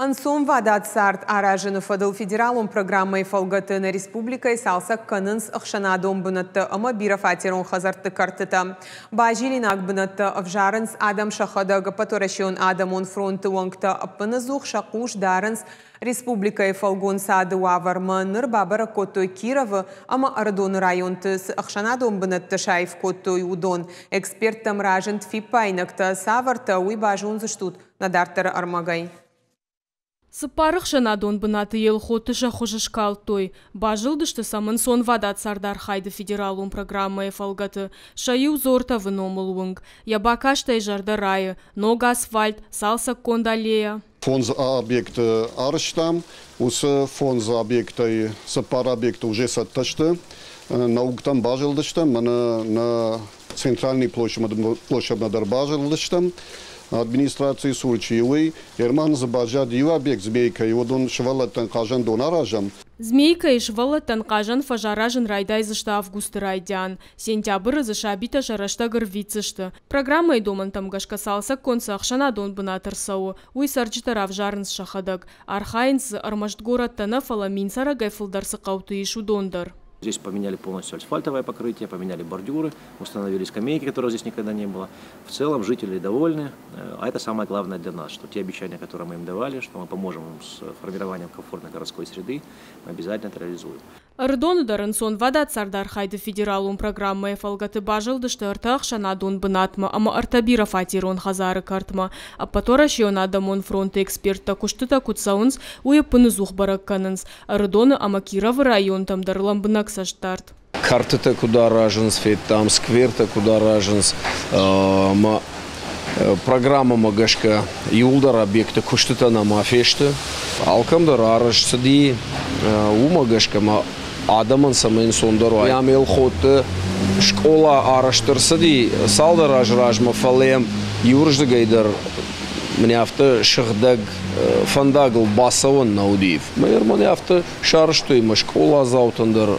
Ӕнцонвадат цард аразыны фӕдыл федералон программӕйы фӕлгӕты нӕ республикӕйы цалцӕг кӕнынц ӕхсӕнадон бынӕттӕ ӕмӕ бирӕфатерон хӕдзӕртты кӕртытӕ. Базилинаг бынӕттӕ ӕвзарынц адӕм сӕхӕдӕг. Ӕппӕтуӕрӕсеон адӕмон фронты уӕнгтӕ ӕппынӕдзух сӕ хъус дарынц республикӕйы фӕлгонцады уавӕрмӕ. Ныр бабӕрӕг кодтой Кировы ӕмӕ Ӕрыдоны районты цы ӕхсӕнадон бынӕттӕ саив кодтой, уыдон. Эксперттӕм разынд фиппаинӕгтӕ. Цавӕртӕ, уый базондзыстут нӕ дарддӕры ӕрмӕгӕй. Цыппар ӕхсӕнадон бынаты Елхотты сӕ хуыз скалдтой. Базылдысты сӕм ӕнцонвадат цардархайды федералон программӕйы фӕлгӕты. Сӕ иу Зортовы номыл уынг. Йӕ бакастӕй зӕрдӕ райы. Ног асфальт, цалцӕггонд аллея. Фондз объекты арӕзтам. Уыцы фондз объектӕй цыппар объекты уже цӕттӕ сты. Науктӕм базылдыстӕм, мӕнӕ нӕ центральный площадьмӕ дӕр базылдыстӕм. Администрацийы цур чи уый, Ерман дзы баззад иу объект Змейкӕйы, уыдон сывӕллӕттӕн хъазӕндон аразӕм. Змейкӕйы сывӕллӕттӕн хъазӕн фӕз аразын райдайдзысты августы райдиан. Сентябры дзы сабитӕ сӕ рӕстӕг ӕрвитдзысты. Программӕйы домӕнтӕм гӕсгӕ цалцӕггонд цы ӕхсӕнадон бынат ӕрцӕуы, уый цӕрджытӕ равзарынц сӕхӕдӕг. Архайынц дзы ӕрмӕст горӕттӕ нӕ, фӕлӕ 1000 цӕрӕгӕй фылдӕр цы хъӕуты ис, уыдон дӕр. Здесь поменяли полностью асфальтовое покрытие, поменяли бордюры, установили скамейки, которых здесь никогда не было. В целом жители довольны, а это самое главное для нас, что те обещания, которые мы им давали, что мы поможем им с формированием комфортной городской среды, мы обязательно это реализуем. Ӕрыдоны дӕр ӕнцонвадат цардархайды федералон программӕйы фӕлгӕты базылдысты ӕртӕ ӕхсӕнадон бынатмӕ ӕмӕ ӕртӕ бирӕфатерон хӕдзары кӕртмӕ. Ӕппӕтуӕрӕсеон адӕмон фронты эксперттӕ куыстытӕ куыд цӕуынц, уый ӕппынӕдзух бӕрӕг кӕнынц. Ӕрыдоны ӕмӕ Кировы районтӕм дӕр лӕмбынӕг цӕстдард. Кӕртытӕ куыд аразынц, федтам, сквертӕ куыд аразынц, ӕмӕ программӕмӕ гӕсгӕ иууылдӕр объекты куыстытӕ нӕма фесты. Алкӕм дӕр арӕзт цыди, уымӕ гӕсгӕ ма адӕмӕн цӕмӕй ӕнцондӕр уа. Ам Елхотты скъола арӕзт ӕрцыди цалдӕр азы размӕ, фӕлӕ йӕм иуырдыгӕй дӕр мӕнӕ афтӕ сыгъдӕг фӕндагыл бацӕуӕн нӕ уыди. Мӕнӕ афтӕ сарӕзтой ӕмӕ скъоладзаутӕн дӕр,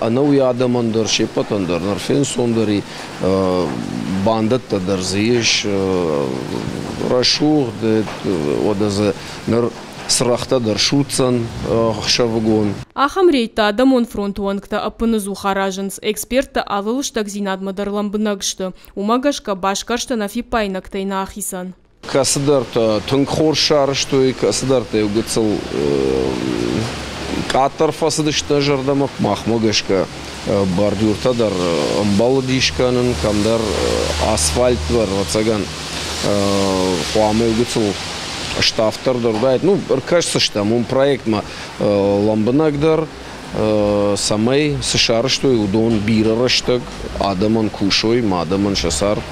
ӕнӕуи адӕмӕн дӕр, се ппӕтӕн дӕр ныр фенцондӕр и, бандӕттӕ дӕр дзы ис, рӕсугъд, уӕдӕ дзы ныр цырӕгътӕ дӕр судздзӕн ӕхсӕвыгон. Ахӕм рейдтӕ адӕмон фронты уӕнгтӕ ӕппынӕдзух аразынц. Эксперттӕ алы лыстӕгдзинадмӕ дӕр лӕмбынӕг сты. Уымӕ гӕсгӕ басгӕрсты нӕ фиппаинӕгтӕй нӕ ахицӕн. Кӕцыдӕртӕ тынг хорз сарӕзтой, кӕцыдӕртӕ иу гыццыл къаддӕр фӕцыдысты нӕ зӕрдӕмӕ. Махмӕ гӕсгӕ бордюртӕ дӕр ӕмбӕлыди скӕнын, кӕмдӕр асфальт дӕр, ӕвӕццӕгӕн, хъуамӕ иу гыццыл ставддӕр дӕр уыдаид. Ну, ӕркӕсдзыстӕм уым проектмӕ лӕмбынӕгдӕр, цӕмӕй цы сарӕзтой, уыдон бирӕ рӕстӕг адӕмӕн кусой, ма адӕмӕн сӕ цард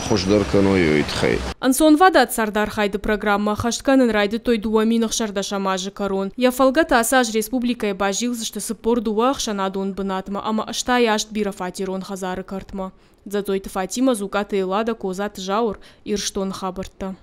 хуыздӕр кӕной, уый тыххӕй. Ӕнцонвадат цардархайды программӕ ӕххӕст кӕнын райдыдтой 2016 азы кӕрон. Йӕ фӕлгӕты ацы аз республикӕйы базилдзысты 42 ӕхсӕнадон бынатмӕ ӕмӕ 88 бирӕфатерон хӕдзары кӕртмӕ. Дзӕдзойты Фатимӕ, Дзукъаты Эллада, Козаты Зауыр, Ирыстоны хабӕрттӕ.